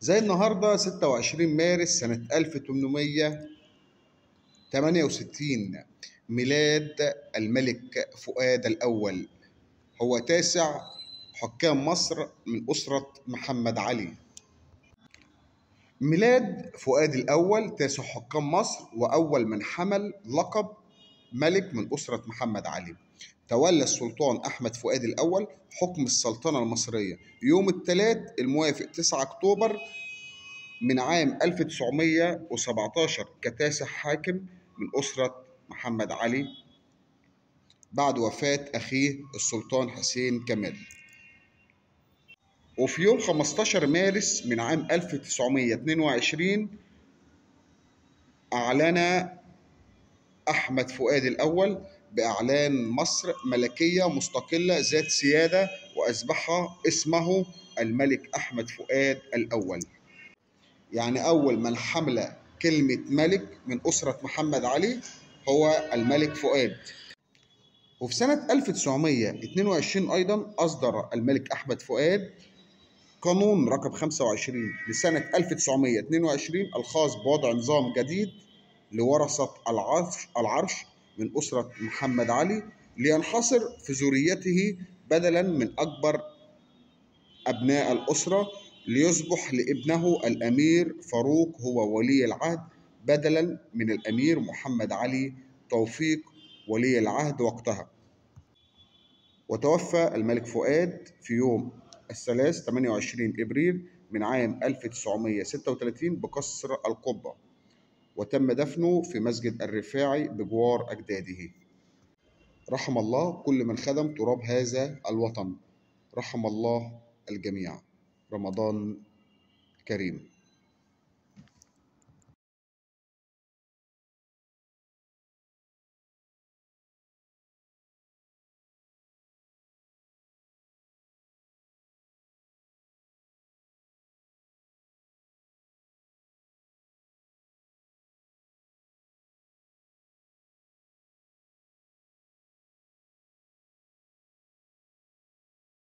زي النهاردة 26 مارس سنة 1868 ميلاد الملك فؤاد الأول، هو تاسع حكام مصر من أسرة محمد علي. ميلاد فؤاد الأول تاسع حكام مصر وأول من حمل لقب ملك من أسرة محمد علي. تولى السلطان أحمد فؤاد الأول حكم السلطنة المصرية يوم الثلاث الموافق 9 أكتوبر من عام 1917 كتاسع حاكم من أسرة محمد علي بعد وفاة أخيه السلطان حسين كمال. وفي يوم 15 مارس من عام 1922 أعلن أحمد فؤاد الأول بإعلان مصر ملكية مستقلة ذات سيادة، وأصبح اسمه الملك أحمد فؤاد الأول. يعني أول من حمل كلمة ملك من أسرة محمد علي هو الملك فؤاد. وفي سنة 1922 أيضا أصدر الملك أحمد فؤاد قانون رقم 25 لسنة 1922 الخاص بوضع نظام جديد لورثة العرش من أسرة محمد علي لينحصر في ذريته بدلا من أكبر أبناء الأسرة، ليصبح لابنه الأمير فاروق هو ولي العهد بدلا من الأمير محمد علي توفيق ولي العهد وقتها. وتوفى الملك فؤاد في يوم الثلاث 28 إبريل من عام 1936 بقصر القبة، وتم دفنه في مسجد الرفاعي بجوار أجداده. رحم الله كل من خدم تراب هذا الوطن، رحم الله الجميع. رمضان كريم.